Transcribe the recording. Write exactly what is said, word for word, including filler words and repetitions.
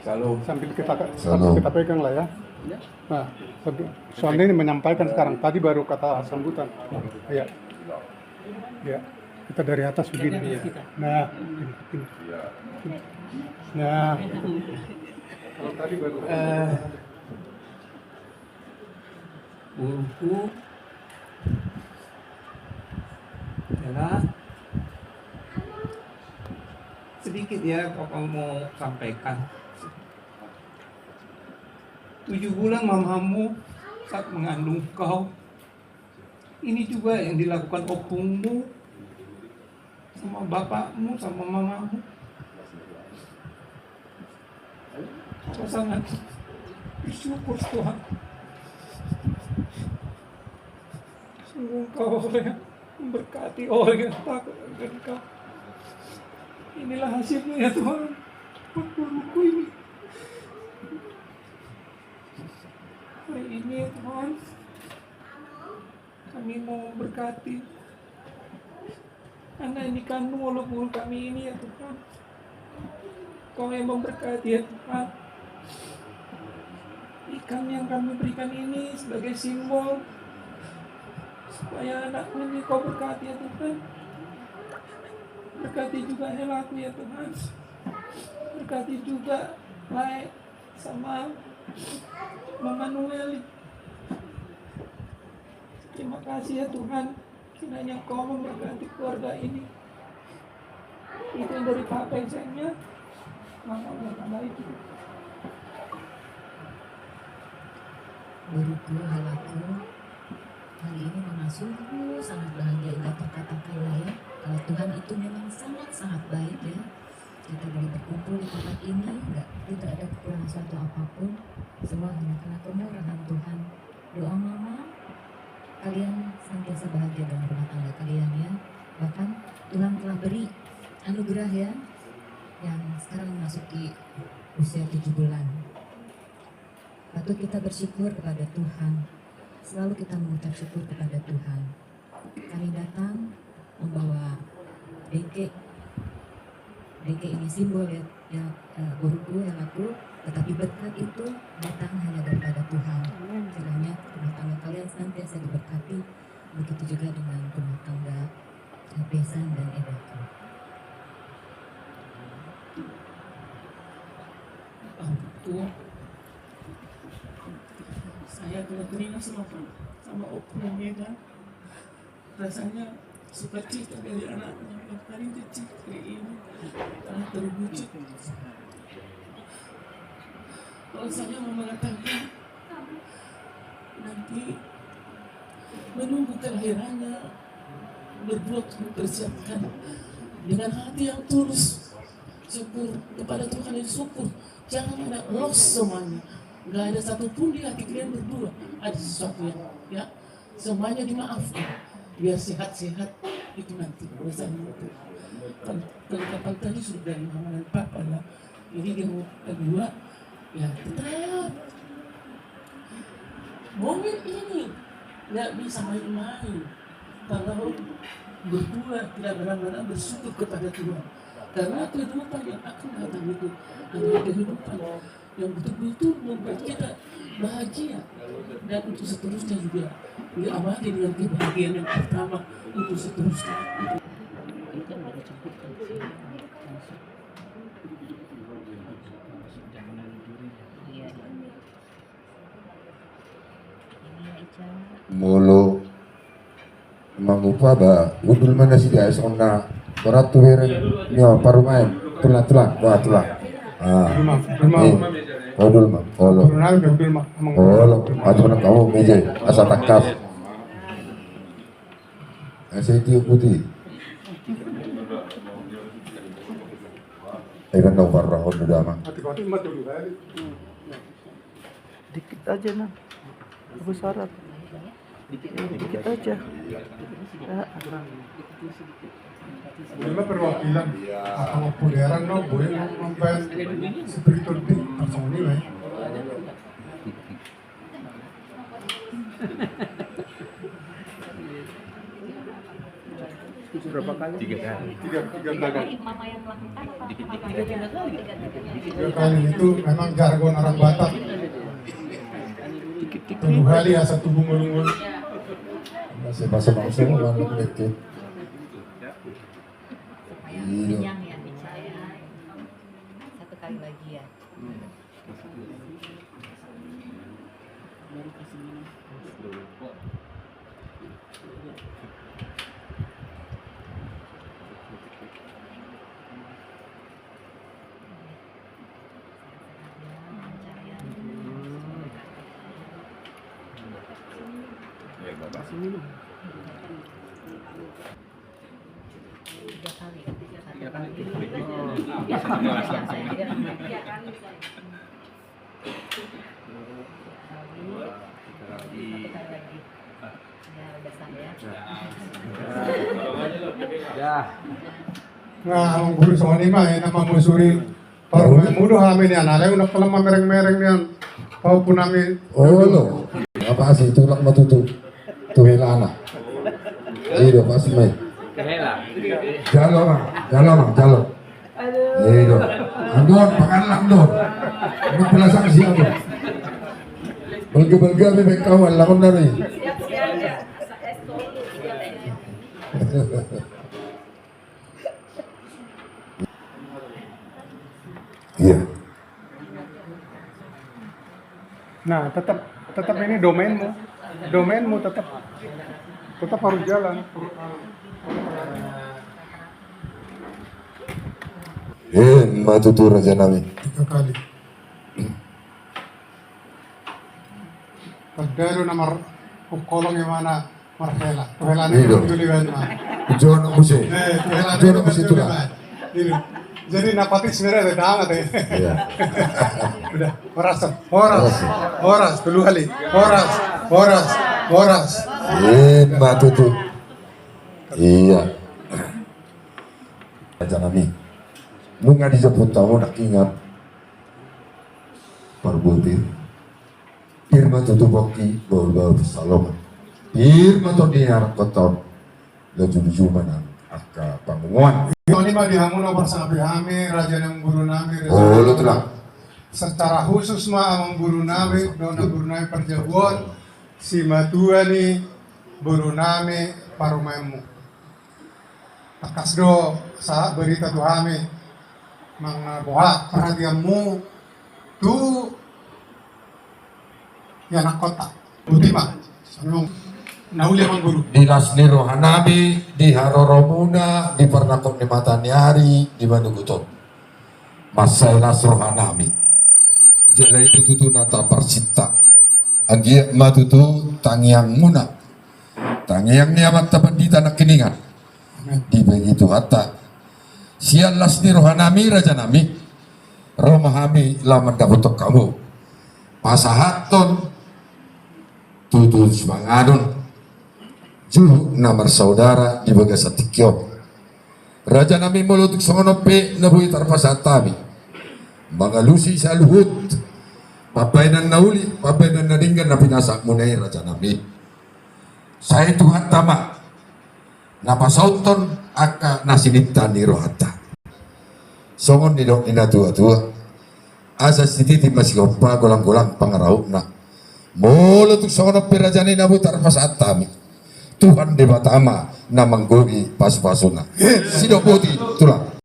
Shalom. Sambil kita, sambil kita pegang lah ya. Nah, sambil, soalnya ini menyampaikan sekarang. Tadi baru kata sambutan. Iya. Iya. Kita dari atas begini. Nah. Nah. Kalau tadi baru. Eh, Boruku, Hela, sedikit ya, Papa mau sampaikan. Tujuh bulan mamamu saat mengandung kau. Ini juga yang dilakukan opungmu sama bapakmu, sama mamamu. Aku sangat bersyukur, Tuhan. Sungguh Engkau orang yang memberkati orang yang takut akan Engkau. Inilah hasilnya, ya Tuhan, buat boruku ini. Hari ini, ya Tuhan, kami mau memberkati anak yang dikandung oleh boru kami ini, ya Tuhan. Kau yang memberkati, ya Tuhan. Ikan yang kami berikan ini sebagai simbol supaya anakmu ini Kau berkati, ya Tuhan. Berkati juga Helaku, ya Tuhan. Berkati juga Lae sama Mama Noel. Terima kasih, ya Tuhan. Kiranya Kau memberkati keluarga ini. Itu yang dari Papa, sayangnya. Mama udah tambah itu. Boruku, Helaku, hari ini Mama sungguh sangat bahagia, nggak terkatakan lah ya. Kalau Tuhan itu memang sangat-sangat baik ya. Kita boleh berkumpul di tempat ini, nggak, tidak ada kekurangan suatu apapun. Semua hanya karena kemurahan Tuhan. Doa Mama, kalian senantiasa bahagia dalam rumah tangga kalian ya. Bahkan Tuhan telah beri anugerah ya, yang sekarang memasuki usia tujuh bulan. Patut kita bersyukur kepada Tuhan. Selalu kita mengucap syukur kepada Tuhan. Kami datang membawa dengke. Dengke ini simbol ya, ya, eh, boruku, Helaku, tetapi berkat itu datang hanya daripada Tuhan. Kiranya rumah tangga kalian senantiasa diberkati, begitu juga dengan rumah tangga, eh, Besan dan Edaku. Orang tua, saya telah teringat sama, sama Opung Eda. Rasanya sukacita dari anaknya yang paling kecil hari ini telah terwujud. Kalau saya mau mengatakan, nanti menunggu kelahirannya, berdua mempersiapkan dengan hati yang tulus. Syukur kepada Tuhan yang syukur. Jangan ada loss semuanya. Nggak ada satupun di hati kalian berdua ada sesuatu yang, ya, semuanya dimaafkan. Biar sehat-sehat itu nanti urusannya itu. Kan kelengkapan tadi sudah dari mama dan papa ya. Jadi yang kedua, ya tetap momen ini nggak bisa main-main. Kalau berdua tidak benar-benar bersyukur kepada Tuhan. Karena kehidupan yang akan datang itu adalah kehidupan yang betul-betul membuat kita bahagia. Dan untuk seterusnya juga diawali dengan kebahagiaan yang pertama untuk seterusnya. Molo mangupa ba, hundul ma nasida, songon na borat tu bereng ni, o, parumaen. Tulang, tulang, wah, tulang. Ah. Hundul ma, hundul ma. Eh, hundul ma, olo. Olo, atur na kamu meja, asa tangkas. Asa itu putih. Eh, kan dong parah, hundul damang. Dikit aja, Nang. Aku syarat. Dikit aja. Ya. Boleh perwakilan atau modern, no, boleh membayar spiritus di personil, ya. Berapa Tiga kali itu memang jargon orang Batak. Tolu kali asa tubu ngolu-ngolu. Masih bahasa langsung, lalu dikit. Iya. Satu kali lagi ya. Nah, amang guru songon i ma, enak mamusuri. Parumaenmu do hami nian, alai unang pola mamereng-mereng nian. Pahompu nami. Olo. Apa sih, tulak ma tutu. Tu helana. Iya, pas mai. Jalo ma, jalo ma, jalo. Iya. Andon, pangan lang don. Ini pelasan siap. Belga-belga bebek kawan, lakon dari. Iya. Nah, tetap, tetap ini domainmu, domainmu tetap, tetap harus jalan. Eh, ma tutu raja nami. Tiga kali. Tanda do na marhukolong i ma na marhela. Tuhela ni. Iyo. Tuliwan ma. Jono muse. Eh, tuhela ni. Jono muse tuliwan. Iyo. Jadi na patis merah ada damat ya. Iya. Udah, horas, horas, horas, tolu kali. Horas, horas, horas. Eh, ma tutu. Iya. Raja nami. Nunga dijemput tamu nak ingat. Parbutir. Pir ma tutu pongki bahul-bahul pansalongan. Pir ma tondi ni anak kota on. Laju-laju ma nang angka pangomoan. Toni ma di hamu na parsangap hami, raja nang guru nami, raja. Olo tulang. Secara khusus ma amang guru nami, dona guru nami parjabu on, simatua ni boru nami parumaenmu. Tangkas do sahat berita tu hami, manang na boha perhatianmu tu anak kota. Boti ma, songon na uli amang guru. Di las ni roha nami, di haroromuna, di parnangkok ni mata ni ari, di manogot on. Mansai las roha nami. Jala i do tutu na taparsinta. Anggiat ma tutu tangiangmuna, tangiang ni amanta pandita nangkiningan, dibege Tuhanta. Sian las ni roha nami, raja nami, ro ma hami laho mandapothon hamu, pasahathon tutu sipanganon juhut na marsaudara di bagasan tingki on. Raja nami, molo tung songon on pe na boi tarpasahat hami mangalusi saluhut pambahenan na uli, pambahenan na denggan na pinasahatmuna i, raja nami. Sai Tuhanta ma na pasauthon angka na sininta ni rohanta. Songon nidok ni na tua-tua. Asa sititi ma sigompa, golang-golang pangarahutna. Molo tung songon on pe raja nami, na boi tarpasahat hami, Tuhan Debata ma na manggohi pasu-pasuna. Sidok boti tulang.